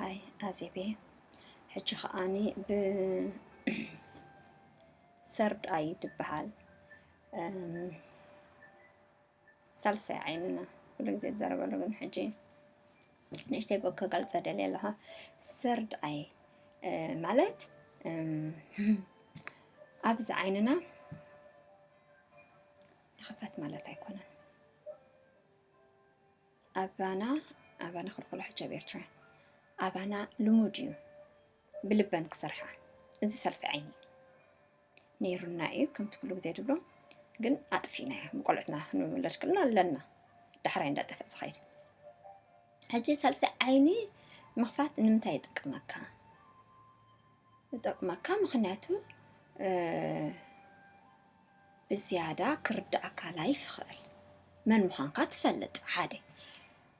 ኣይ ኣዜቤ፣ ሕጂ ከዓኒ ብ-፣ ሰርድ ኣይ ትበሃል፣ እም፣ ሳልሳይ ዓይንና ኩሉ ግዜ ዝዛረበሉ፣ ግን ሕጂ ንእሽተይ ብኡ ክገልጸ ደልየ ኣለኹ። ሰርድ ኣይ፣ እ፣ ማለት፣ እም፣ ኣብዚ ዓይንና ይኽፈት ማለት ኣይኮነን። ኣባና፣ ኣባና ክልኩሎ ሕጂ ኣብ ኤርትራ፣ ኣባና ልሙድ እዩ ብልበን ክሰርሓ። እዚ ሳልሳይ ዓይኒ ነይሩና እዩ፣ ከምቲ ኩሉ ግዜ ትብሎ፣ ግን ኣጥፊእናዮ። ብቆልዑትና ክንውለድ ከለና ኣለና፣ ዳሕራይ እንዳጠፍአ ዝኸይድ። ሕጂ ሳልሳይ ዓይኒ ምኽፋት ንምንታይ ይጠቅመካ? ይጠቅመካ ምኽንያቱ፣ እ፣ ብዝያዳ ክርድኣካ ላይፍ ይኽእል። መን ምዃንካ ትፈልጥ፣ ሓደ።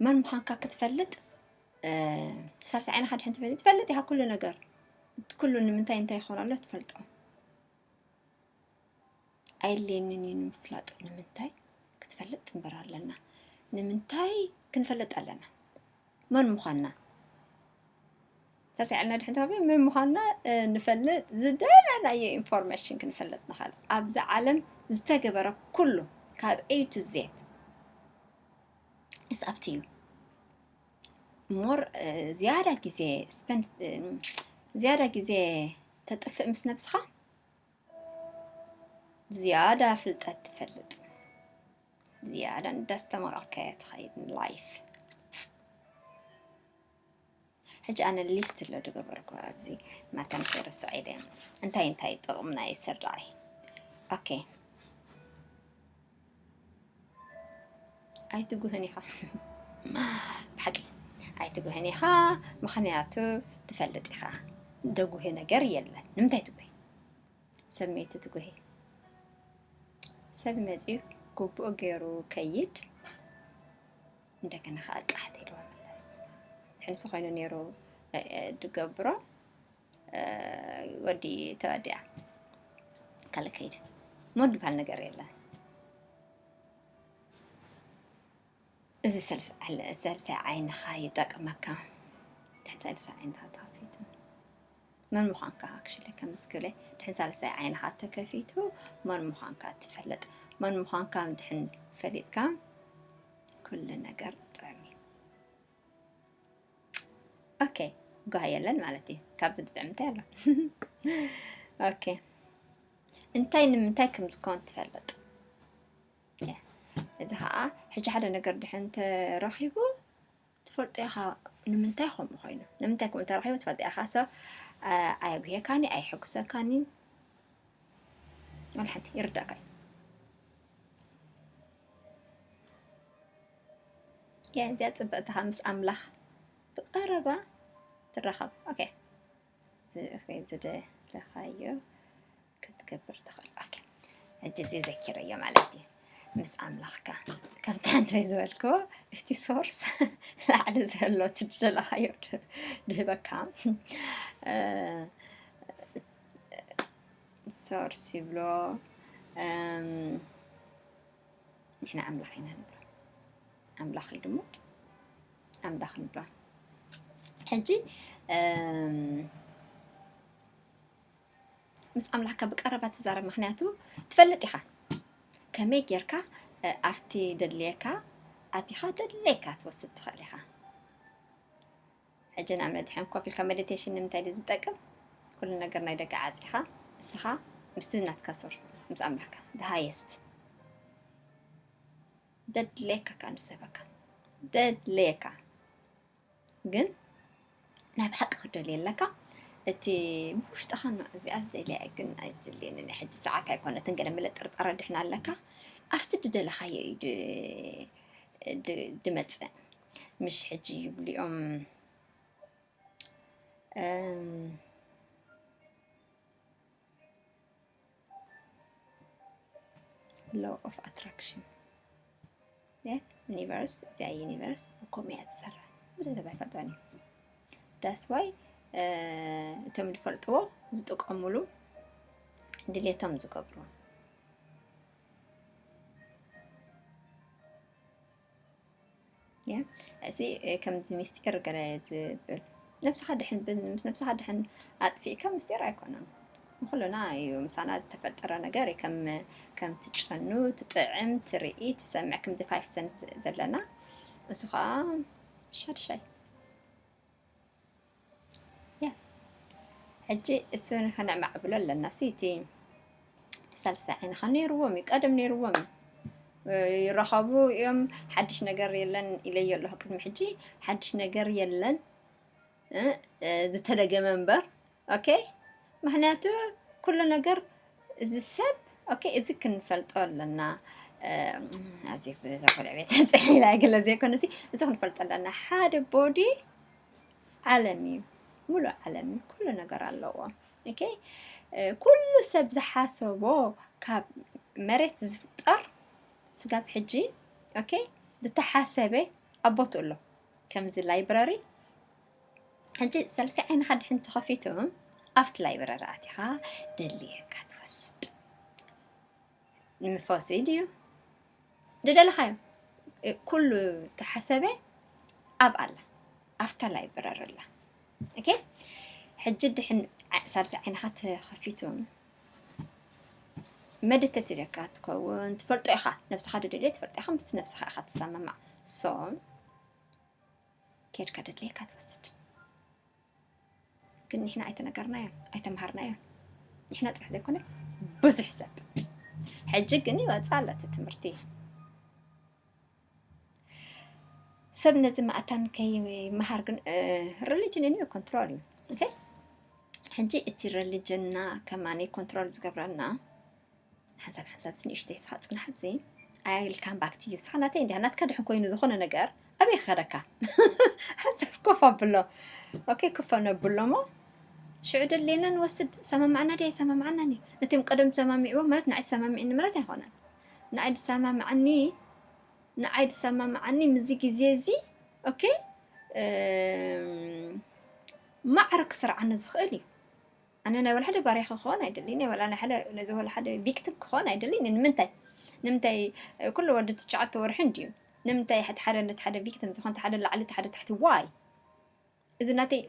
መን ምዃንካ ክትፈልጥ፣ እ፣ ሳልሳይ ዓይንኻ ድሕን ትፈልጥ፣ ትፈልጥ ኢኻ ኩሉ ነገር። ኩሉ ንምንታይ እንታይ ይኾን ኣሎ ትፈልጦ። ኣየድልየንን እዩ ንምፍላጡ። ንምንታይ ክትፈልጥ እምበር ኣለና። ንምንታይ ክንፈልጥ ኣለና? መን ምዃንና? ሳልሳይ ዓይንና ድሕን ተኸፊቱ መን ምዃንና፣ እ፣ ንፈልጥ፣ ዝደለናዮ ኢንፎርሜሽን ክንፈልጥ ንኽእል። ኣብዚ ዓለም ዝተገበረ ኩሉ ካብ A to Z is up to you። ሞር፣ እ፣ ዝያዳ ግዜ ስፐንድ፣ እ፣ ዝያዳ ግዜ ተጥፍእ ምስ ነብስኻ፣ ዝያዳ ፍልጠት ትፈልጥ፣ ዝያዳ እንዳስተማቐርካያ ትኸይድ ላይፍ። ሕጂ ኣነ ሊስት ኣሎ ዝገበርኩ ኣብዚ ማታን ከይረስዐ ኢለ፣ እንታይ እንታይ ጥቕሚ ናይ ሰርድ ኣይ። ኦኬ። ኣይትጉህን ኢኻ። ብሓቂ ኣይትጉህን ኢኻ፣ ምኽንያቱ ትፈልጥ ኢኻ። ደጉሂ ነገር የለን። ንምንታይ ትጉሂ? ሰብ መይቱ ትጉሂ። ሰብ መጺኡ ግቡእ ገይሩ ከይድ፣ እንደገና ኸዓ ቃሕ ተይልዋ መለስ። ሕንሱ ኮይኑ ነይሩ፣ እ፣ እ፣ ድገብሮ፣ እ፣ ወዲ ተወዲኣ ካልእ ከይድ። ሞት ዝበሃል ነገር የለን። እዚ ሰልስ-፣ ሰልሳይ ዓይንኻ ይጠቅመካ። ድሕን ሰልሳይ ዓይንኻ ተኸፊቱ መን ምዃንካ፣ ኣክሽሊ ከምዚ ክብለ፣ ድሕን ሳልሳይ ዓይንኻ ተከፊቱ መን ምዃንካ ትፈልጥ። መን ምዃንካ ድሕን ፈሊጥካ ኩሉ ነገር ጥዑም እዩ። ኦኬ፣ ጓህ የለን ማለት እዩ። ካብዚ ዝጥዕም እንታይ ኣሎ? ኦኬ፣ እንታይ ንምንታይ ከም ዝኾን ትፈልጥ። ያ፣ እዚ ኸዓ ሕጂ ሓደ ነገር ድሕን ተረኺቡ ትፈልጦ ኢኻ። ንምንታይ ከምኡ ኮይኑ፣ ንምንታይ ከምኡ ተረኺቡ ትፈልጦ ኢኻ። ሰብ፣ አ-፣ ኣየጉህየካን እዩ፣ ኣየሐጉሰካን እዩ። ወላ ሓንቲ ይርዳእካ እዩ። ያ፣ እዚኣ ጽብቕቲ ኢኻ፣ ምስ ኣምላኽ ብቐረባ ትራኸብ። ኦኬ። ዝ-፣ ኦኬ፣ ዝደለኻዮ ክትገብር ትኽእል። ኦኬ። ሕጂ እዚ ዘኪረዮ ማለት እዩ። ምስ ኣምላኽካ። ከምቲ ሓንተይ ዝበልክዎ፣ እቲ ሶርስ ላዕሊ ዘሎ፣ እቲ ዝደለኻዮ ድ-፣ ድህበካ። እ፣ ሶርስ ይብሎ። እም፣ ንሕና ኣምላኽ ኢና ንብሎ። ኣምላኽ እዩ ልሙድ። ኣምላኽ ንብሎ። ሕጂ፣ እም፣ ምስ ኣምላኽካ ብቀረባ ትዛረብ፣ ምኽንያቱ ትፈልጥ ኢኻ። ከመይ ጌርካ፣ እ፣ ኣብቲ ደድልየካ ኣቲኻ ደድልየካ ትወስድ ትኽእል ኢኻ። ሕጂ ንኣብነት ድሕን ኮፍ ኢልካ ሜዲቴሽን ንምንታይ ድዩ ዝጠቅም? ኩሉ ነገር ናይ ደገ ዓጺኻ፣ ንስኻ ምስቲ ናትካ ሶርስ፣ ምስ ኣምላኽካ፣ the highest። ደድልየካ ከኣ ንሱ ይህበካ። ደድልየካ። ግን ናይ ብሓቂ ክደልዮ ኣለካ። እቲ ብውሽጥኻ ን-፣ እዚኣ ዝደልያ ግን ኣይትደልየንን እያ። ሕጂ ሰዓት ኣይኮነትን፣ ገለ መለ ጥርጣረ ድሕን ኣለካ። ኣብቲ ዝደለኻዮ እዩ ድ-፣ ድ-፣ ድመጽእ። ምሽ ሕጂ ይብሉ እዮም፣ እም፣ law of attraction። ያ፣ ዩኒቨርስ፣ እዚኣ ዩኒቨርስ ብከምኡ እያ ትሰርሕ። ብዙሕ ሰብ ኣይፈልጦን እዩ። That's why፣ እ፣ እቶም ዝፈልጥዎ ዝጥቀሙሉ፣ ድሌቶም ዝገብሩ። ያ፣ እዚ፣ እ፣ ከምዚ ምስጢር ገለ ዝብል ነብስኻ ድሕን ብ-፣ ምስ ነብስኻ ድሕን ኣጥፊእካ ምስጢር ኣይኮነን። ንኹልና እዩ፣ ምሳና ዝተፈጠረ ነገር እዩ። ከም፣ ከም ትጨኑ፣ ትጥዕም፣ ትርኢ፣ ትሰምዕ፣ ከምዚ ፋይፍ ሰንስ ዘለና፣ እሱ ኸዓ ሻድሻይ። ያ። ሕጂ እሱ ንኸነዕማዕብሎ ኣለና። እሱ እቲ ሳልሳይ ዓይኒ ኸ ነይርዎም እዩ፣ ቀደም ነይርዎም እዩ። ይራኸቡ እዮም። ሓድሽ ነገር የለን ኢለዮ ኣለኹ ቅድሚ ሕጂ። ሓድሽ ነገር የለን። እ፣ እ፣ ዝተደገመ እምበር። ኦኬ? ምኽንያቱ ኩሉ ነገር እዚ ሰብ፣ ኦኬ፣ እዚ ክንፈልጦ ኣለና። እ፣ ኣዚ ብዛ ቆልዕ ቤት ጽሒላ ግለ ዘይኮነ ሲ፣ እዚ ክንፈልጦ ኣለና። ሓደ ቦዲ ዓለም እዩ። ሙሉእ ዓለም እዩ። ኩሉ ነገር ኣለዎ። ኦኬ? እ፣ ኩሉ ሰብ ዝሓሰቦ ካብ መሬት ዝፍጠር ስጋብ ሕጂ፣ ኦኬ፣ ዝተሓሰበ ኣብ ቦትኡ ኣሎ። ከምዚ ላይብረሪ፣ ሕጂ ሳልሳይ ዓይንኻ ድሕን ተኸፊቱ፣ ኣብቲ ላይብረሪ ኣቲኻ ደልየካ ትወስድ። ንምፈውሲ ድዩ? ዝደለኻዮ፣ እ፣ ኩሉ ተሓሰበ ኣብ ኣላ፣ ኣብታ ላይብረሪ ኣላ። ኦኬ? ሕጂ ድሕን ዓ-፣ ሳልሳይ ዓይንኻ ተኸፊቱ፣ መዲቴት ኢለካ ትኸውን፣ ትፈልጦ ኢኻ፣ ነብስኻ ዶ ደልዮ ትፈልጦ ኢኻ፣ ምስቲ ነብስኻ ኢኻ ትሰማማዕ። ሶ፣ ኬድካ ደድልየካ ትወስድ። ግን ንሕና ኣይተነገርናዮን፣ ኣይተምሃርናዮን። ንሕና ጥራሕ ዘይኮነ፣ ብዙሕ ሰብ። ሕጂ ግን ይወጽእ ኣሎ እቲ ትምህርቲ። ሰብ ነዚ ማእታን ከይመሃር ግን፣ እ፣ ሪሊጅን እዩ ኮንትሮል እዩ። ኦኬ? ሕጂ እቲ ሪሊጅንና ከማኒ ኮንትሮል ዝገብረና፣ ሓንሳብ ሓንሳብ እዚ ንእሽተይ ስኻ ጽናሕ ኣብዚ። I'll come back to you። ስኻ ናተይ እንዲያ፣ ናትካ ድሕን ኮይኑ ዝኾነ ነገር ኣበይ ክኸደካ? ሓንሳብ ኮፍ ኣብሎ። ኦኬ፣ ኮፍ ነብሎ እሞ ሽዑ ደሌና ንወስድ። ሰማማዕና ድያ ኣይሰማማዕናን እዩ። ነቶም ቀደም ሰማሚዕዎ ማለት ንዓይ ትሰማሚዕኒ ማለት ኣይኮነን። ንዓይ ድሰማማዕኒ፣ ንዓይ ድሰማማዕኒ ምስዚ ግዜ እዚ፣ ኦኬ፣ እም፣ ማዕረ ክስርዓኒ ዝኽእል እዩ። ኣነ ናይ ወላ ሓደ ባርያ ክኸውን ኣይደልን እየ፣ ወላ ናይ ሓደ፣ ነዚ ወላ ሓደ ቪክቲም ክኸውን ኣይደልን እየ። ንምንታይ? ንምንታይ፣ እ፣ ኩሉ ወዲ ትሽዓተ ወርሒ እንድዩ? ንምንታይ ሓደ፣ ሓደ ነቲ ሓደ ቪክቲም ዝኾን፣ እቲ ሓደ ላዕሊ፣ እቲ ሓደ ታሕቲ? ዋይ? እዚ ናተይ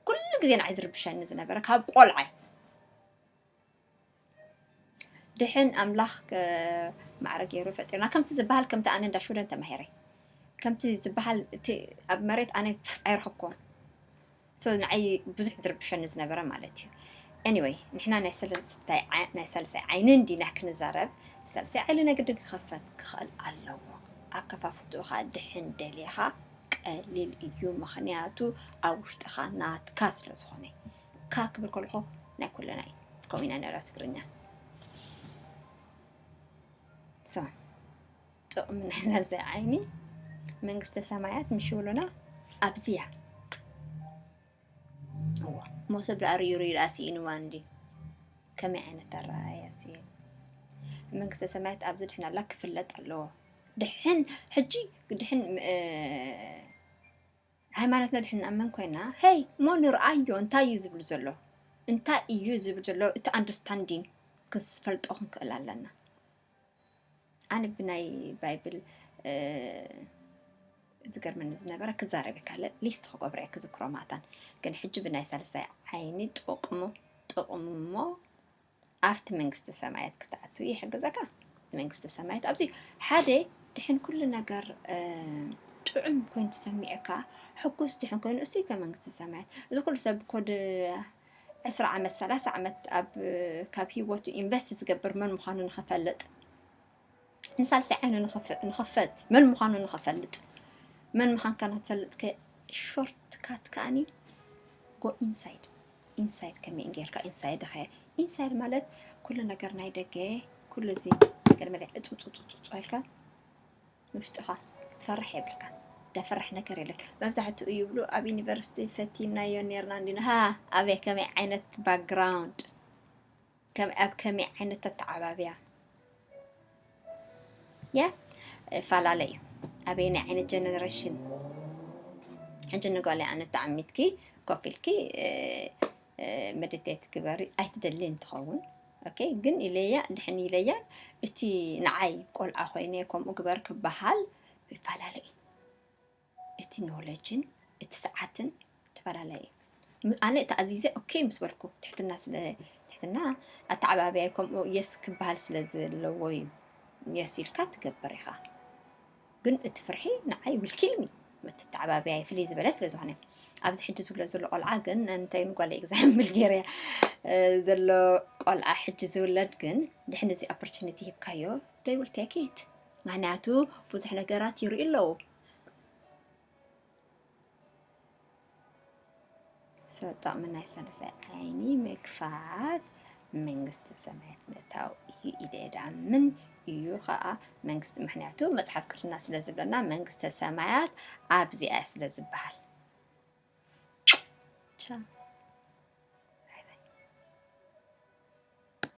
ኩሉ ግዜ ንዓይ ዝርብሸኒ ዝነበረ ካብ ቆልዓይ። ድሕን ኣምላኽ ከ-፣ ማዕረ ገይሩ ፈጢርና። ከምቲ ዝበሃል፣ ከምቲ ኣነ እንዳ ሽወደን ተማሂረ። ከምቲ ዝበሃል፣ እቲ ኣብ መሬት ኣነ ኣይረኸብኩዎን። ሶ ንዓይ ብዙሕ ዝርብሸኒ ዝነበረ ማለት እዩ። ኤኒወይ፣ ንሕና ናይ ሰለስታይ ዓይ-፣ ናይ ሳልሳይ ዓይኒ እንዲና ክንዛረብ፣ ሳልሳይ ዓይኒ ናይ ግድን ክኸፈት ክኽእል ኣለዎ። ኣከፋፍትኡ ኸኣ ድሕን ደሊኻ ቀሊል እዩ፣ ምኽንያቱ ኣብ ውሽጥኻ ናትካ ስለ ዝኾነ። ካ ክብል ከለኹ ናይ ኩልና እዩ። ከምኡ ኢና ንብላ ትግርኛ። ሶ፣ ጥቕሚ ናይ ሳልሳይ ዓይኒ መንግስተ ሰማያት ምሽ ይብሉና ኣብዚያ። እዋ፣ ሞሶብ ደኣ ርዩ ርዩ ደኣ ስኢንዋ እንዲ። ከመይ ዓይነት ኣረኣእያ እቲ መንግስተ ሰማያት ኣብዚ ድሕን ኣላ ክፍለጥ ኣለዎ። ድሕን፣ ሕጂ ድሕን፣ እ፣ ሃይማኖትና ድሕን ንኣምን ኮይና፣ ሄይ፣ እሞ ንርኣዮ፣ እንታይ እዩ ዝብል ዘሎ? እንታይ እዩ ዝብል ዘሎ? እቲ ኣንደርስታንዲንግ ክስፈልጦ ክንክእል ኣለና። ኣነ ብናይ ባይብል፣ እ፣ ዝገርመኒ ዝነበረ ክዛረብ ይካለ፣ ሊስት ክገብሮ እየ ክዝክሮ ማታን። ግን ሕጂ ብናይ ሳልሳይ ዓይኒ ጥቕሙ፣ ጥቕሙ እሞ ኣብቲ መንግስተ ሰማያት ክትኣቱ ይሕግዘካ። እቲ መንግስተ ሰማያት ኣብዚ ሓደ ድሕን ኩሉ ነገር፣ እ፣ ጥዑም ኮይኑ ተሰሚዑካ፣ ሕጉስ ድሕን ኮይኑ፣ እሱ ከ መንግስተ ሰማያት። እዚ ኩሉ ሰብ ኮድ ዕስራ ዓመት፣ ሰላሳ ዓመት ኣብ፣ ካብ ህይወቱ ኢንቨስት ዝገብር መን ምዃኑ ንኽፈልጥ፣ ንሳልሳይ ዓይኑ ንኽፍ-፣ ንኽፈት፣ መን ምዃኑ ንኽፈልጥ፣ መን ምዃንካ ንኽትፈልጥ ከ ሾርት ካት ከኣኒ ጎ ኢንሳይድ። ኢንሳይድ ከመይ ጌርካ ኢንሳይድ ኸ? ኢንሳይድ ማለት ኩሉ ነገር ናይ ደገ፣ ኩሉ እዚ ነገር መለ ዕጹ፣ ጹ፣ ጹ፣ ጹ፣ ጹ ኢልካ ውሽጥኻ ክትፈርሕ የብልካን። ደፈርሕ ነገር የለን። መብዛሕትኡ ይብሉ ኣብ ዩኒቨርሲቲ ፈቲናዮ ኔርና እንዲና። ሃ፣ ኣበይ ከመይ ዓይነት ባክግራውንድ፣ ከም፣ ኣብ ከመይ ዓይነት ኣተዓባብያ። ያ፣ ይፈላለ እዩ። ኣበየናይ ዓይነት ጀነሬሽን። ሕጂ ንጓለይ ኣነ ተዓሚትኪ ኮፍ ኢልኪ፣ እ፣ እ፣ መዲቴት ግበሪ ኣይትደልን ትኸውን። ኦኬ፣ ግን ኢለያ፣ ድሕን ኢለያ፣ እቲ ንዓይ ቆልዓ ኮይነ ከምኡ ግበር ክበሃል ይፈላለ እዩ። እቲ ኖሌጅን እቲ ሰዓትን እቲ ይፈላለ እዩ። ም- ኣነ ተኣዚዘ ኦኬ ምስ በልኩ፣ ትሕትና ስለ ትሕትና ኣተዓባብያይ ከምኡ የስ ክበሃል ስለ ዘለዎ እዩ። የስ ኢልካ ትገብር ኢኻ። ግን እቲ ፍርሒ ንዓይ will kill me፣ እቲ ኣተዓባብያይ ፍልይ ዝበለ ስለ ዝኾነ። ኣብዚ ሕጂ ዝውለድ ዘሎ ቆልዓ ግን፣ እንታይ ንጓል ኤግዛምፕል ገይረ እያ፣ እ፣ ዘሎ ቆልዓ ሕጂ ዝውለድ ግን፣ ድሕን እዚ ኦፖርቹኒቲ ሂብካዮ፣ they will take it። ምክንያቱ ብዙሕ ነገራት ይርእዩ ኣለዉ። ሰብ ጠቕሚ ናይ ሳልሳይ ዓይኒ ምክፋት መንግስተ ሰማያት ምእታው እዩ ኢለ እየ ድኣምን እዩ ኸኣ መንግስቲ። ምክንያቱ መጽሓፍ ቅዱስና ስለ ዝብለና መንግስተ ሰማያት ኣብዚኣ እያ ስለ ዝበሃል። ቻው።